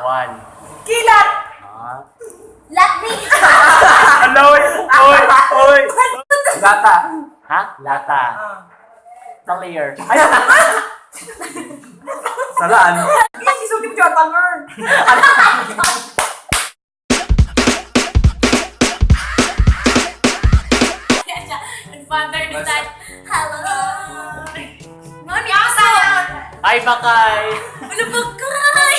One. Kilat! Latmi! Hello! Oy! Lata. Ha? Lata. Talir. Ay! Salaan. Yung isuti mo dyan, tamer! And father decide, hello! Ngani Yasa! Ay, bakay! Ano ba kay?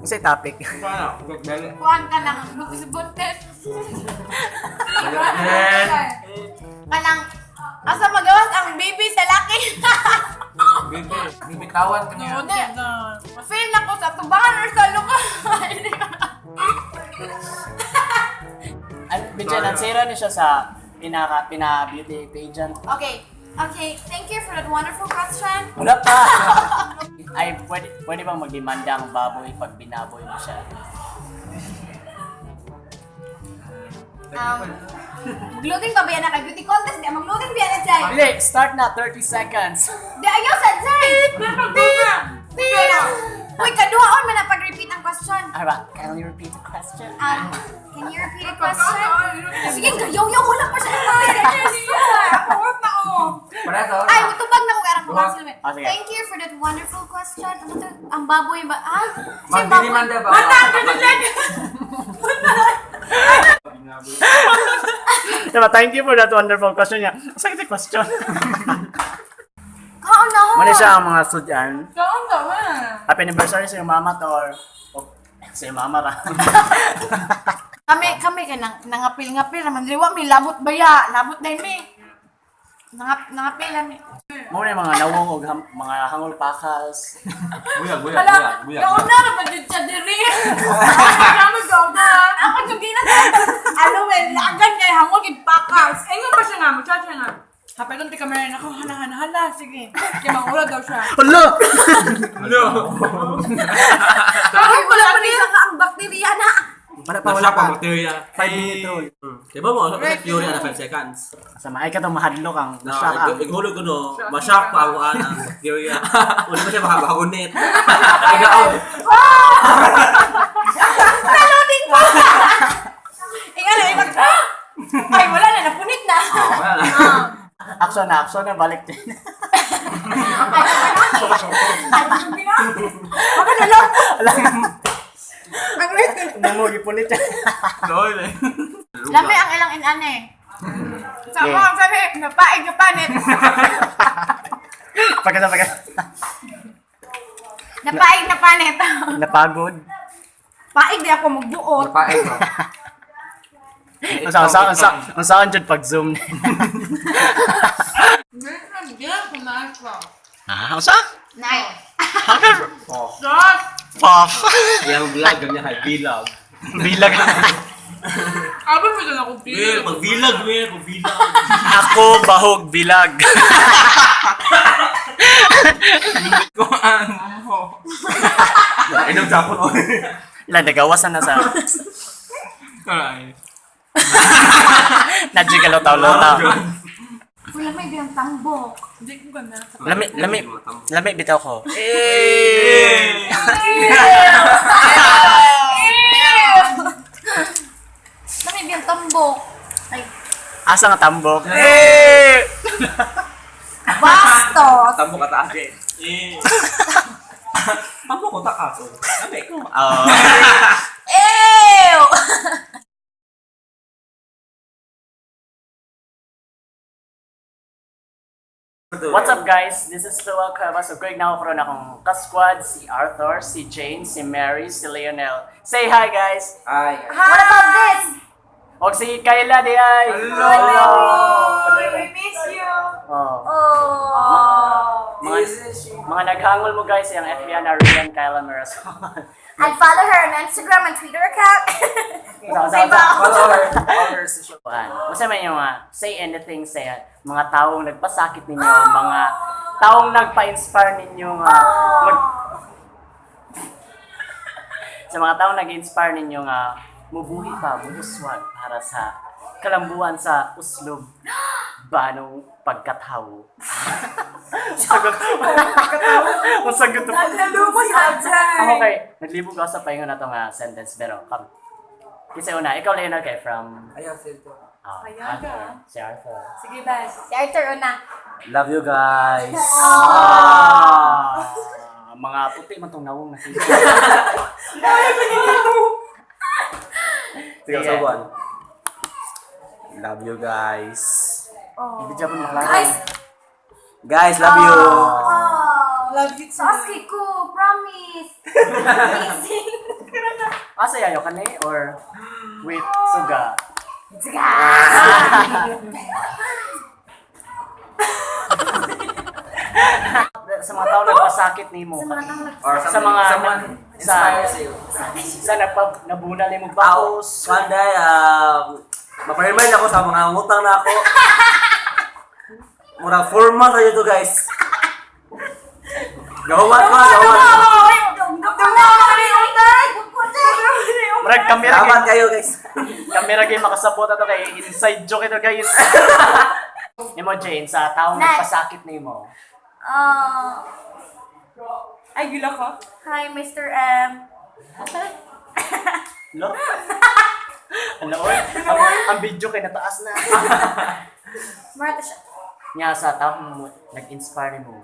Kasi topic. Paano? Gagdali. Kuhan ka lang, magsibuntes. Yan. Kanang, asa magawas ang baby sa laki. Bibitawan ka niya. Feel na ko sa tubangan or sa luka. Bidyan, nansira niya siya sa pina-beauty pageant. Okay, thank you for that wonderful question. Wala pa! Ay, pwede bang magdemanda ang baboy pag binaboy mo siya? Magloading pa ba yan na kay beauty contest? Di, magloading ba yan na dyan? Hindi, start na 30 seconds. Di, ayaw sa dyan! Uy, kaduhaon man na pag-repeat ang question. Alright, can you repeat the question? Can you repeat the question? Sige, kayaw-yaw wala pa siya. Ay, matubag na ko karang pumasok. Sige. Thank you for that wonderful question. Ano to? Ang baboy ba? Magdinimanda ba? Diba, thank you for that wonderful question niya. Sakit yung question. Kaon na ho. Muna siya ang mga studyan. Kaon ka ba? Happy anniversary sa iyong mama to or... sa iyong mama ra. Kami ka nangapil-ngapil naman. Liwa, may labot ba ya? Labot na yun, may. Nangapil namin. Muna yung mga nawong o mga hangol pakas. Buyag. Kaon na, napadid sa diri. Kami kaon na! Ako yung ginagawa. Aluwen, lagan niya, hangog pakas. Ay, nga ba siya nga? Muchacha nga. Kapag ti kamera na ako, hala, sige. Kaya mangula daw siya. Hala! Ano? Ay, wala pa rin ka ang bakterya na. Wala pa bacteria. 5 minute rule. Diba mo, theory na 5 seconds. Sama, ay ka itong mahadlok ang nasyak ang. Igulog ko no, masyak pa ang bacteria. Uli pa siya makabakunit. Ikaw. Naloding pa! Ingala, ay, wala na, napunit na. Wala na. Action na, balik din. Ako na lang. Ang lit. Namugi punit yan. Lol eh. Lami ang ilang inane. Sa ako ang sabi, napaig na panit. Pagkata. Napaig na panit. Napagod. Paig di ako magbuot. Napain ko. Ang saan dyan pag zoom. Ang saan? Nay. Pop. Yung vlog, ganyan kay vlog. Bilag. Abang mo doon ako, Will, pag vlog. Ako bahog bilag. Kung ano mo. Inom Japon o. Ilan, nagawasan na sa... Alright. Nadjigalo taw-lota. Wala may biyang tambok. Hindi ko ganda. Lami bitaw ko. Wala may biyang tambok. Ay, Asa nga tambok? bastos. Tambo ka taas eh. Tambo ko takaso. Sabi ko. Ew! What's up guys? This is Tuwag Cuevas. So great now for akong ka-squad, si Arthur, si Jane, si Mary, si Lionel. Say hi guys! Ay. What about this? O si Kayla di ay! Hello! We miss you! Oh. Oh. Mga naghangol mo guys, yung FBI na Rian Kayla Mirasol. And follow her on Instagram and Twitter account. Basta man yung say anything, say mga taong nagpasakit ninyo, mga taong nagpa-inspire ninyo, sa mga taong nag-inspire ninyo nga, mubuhi pa, buhuswag para sa kalambuan sa uslob. banong pagkatawo. Sagot. Ang sagot mo. Naglalumos outside. Okay, naglibog ako sa pahinga na itong sentence, pero kasi una, ikaw Leonard kay from Ayaw, silto. Ayan ka. Arthur. Si Arthur. Sige, bes. Si Arthur una. Love you guys. Mga puti man itong nawong nakita. Sige, sabuan. Love you guys. Hindi dyan mo maklaro. Guys, love you. Love you too. Aski ko, promise. Amazing. Asa yayo ka na or with suga? Sige. Sa mga tao nagpasakit ni mo. Or Sa mga inspires you. sa nabunal mo bakos. Panday, maparemind ako sa mga utang na ako. Mura 4 months na to guys. Gawan ko, gawan. Murag kamera Salamat kay kayo guys. kamera kay makasabot ato kay inside joke ito guys. Nimo Jane sa taong Next. nagpasakit nimo. Ay, gila ko. Hi, Mr. M. Lo? Ano oy? Ang video kay nataas na. Marata siya. Nya sa taong nag-inspire nimo.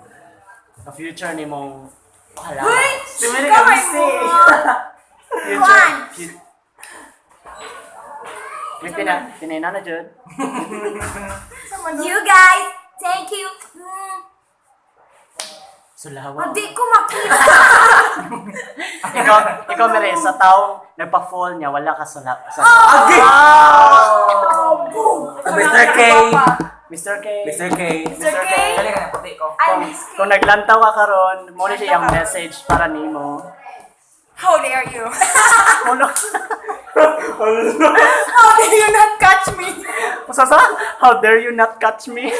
Ang future nimo wala. Wait! Tumili Ikaw ka ay si. mo. Future. Wait, tinay na jud. You guys, thank you. Sulawa. Hindi ko makita. Ikaw mere sa taong nagpa-fall niya wala ka sa Agi! Boom! Mr. K. Mr. K. Mr. K. Mr. K. Dali ka na, puti ko. I Kung, miss you. kung naglantaw ka karon, mo na siya yung message para nimo. How dare you? Uno. How dare you not catch me? Sasa? How dare you not catch me?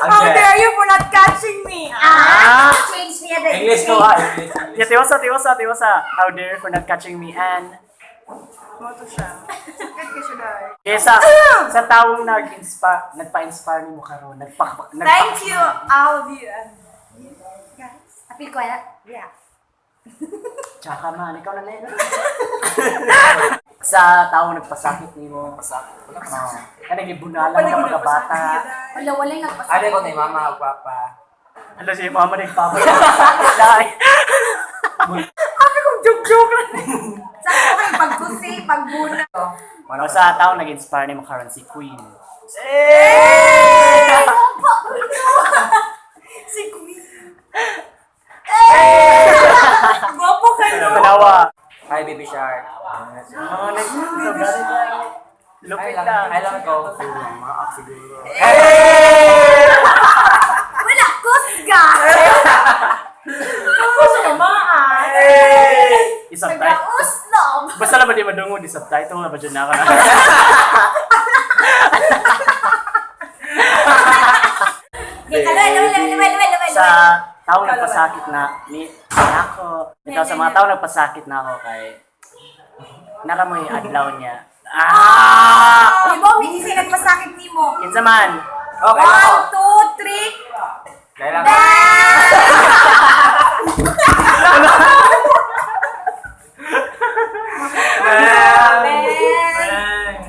How dare you for not catching me? Change niya the English ko ha, English. Yeah, tiwasa. How dare you for not catching me and Moto siya. Sakit ka siya dahil. kaya sa taong nagpa-inspire nimo karon, Thank you, all of you. Guys. Apil ko na. Yeah. Tsaka man, ikaw na na. Sa taong nagpasakit nimo, pasakit. Ano gibunalan ka mga bata. Wala, wala yung nagpasakit. Ade ko na mama o papa. Ano si mama nagpapa. Dai. Ano kung joke-joke lang? Saan ko kayo pagkusi, pagbuna? Ano sa taong nag-inspire nimo karon si Queen. Si Queen. Gwapo kayo. Palawa. Hi, baby shark. Oh, lupit na. I love ko. Mga ox siguro. Wala, kusga! Ako sa kamaan. I-subtitle. Nag-uslob! Basta na ba di madungod, i-subtitle na ba dyan na ka na? Sa taong nagpasakit na ni ako. Ikaw sa mga taong nagpasakit na ako kay nakamoy adlaw niya. Di ba, may kasi nagpasakit ni mo? Kinsa man. Okay ako. 1, 2, 3. Kailan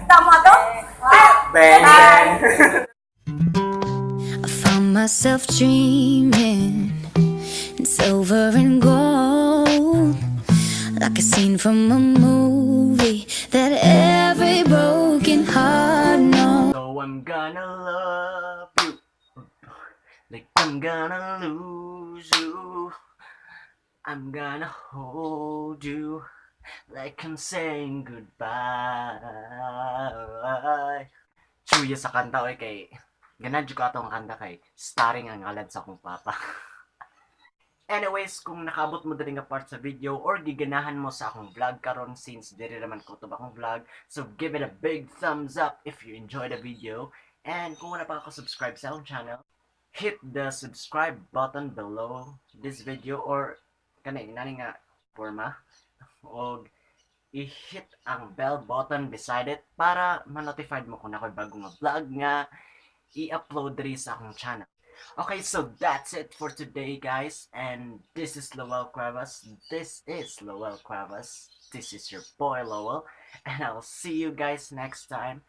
Tama to? Bang, bang. I found myself dreaming in silver and gold, like a scene from a movie that every broken heart knows. So I'm gonna love you like I'm gonna lose you. I'm gonna hold you like I'm saying goodbye. Chuya sa kanta oy kay ganadyo ka atong kanta kay starring ang alad sa akong papa. Anyways, kung nakabot mo dali nga part sa video or giganahan mo sa akong vlog karon since diri naman ko to akong vlog, so give it a big thumbs up if you enjoyed the video. And kung wala pa ako subscribe sa akong channel, hit the subscribe button below this video or kanay nga forma o i-hit ang bell button beside it para ma-notified mo kung ako'y bagong vlog nga i-upload diri sa akong channel. Okay, so that's it for today, guys. And this is Lowell Cuevas. This is Lowell Cuevas. This is your boy Lowell. And I'll see you guys next time.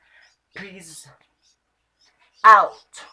Peace out.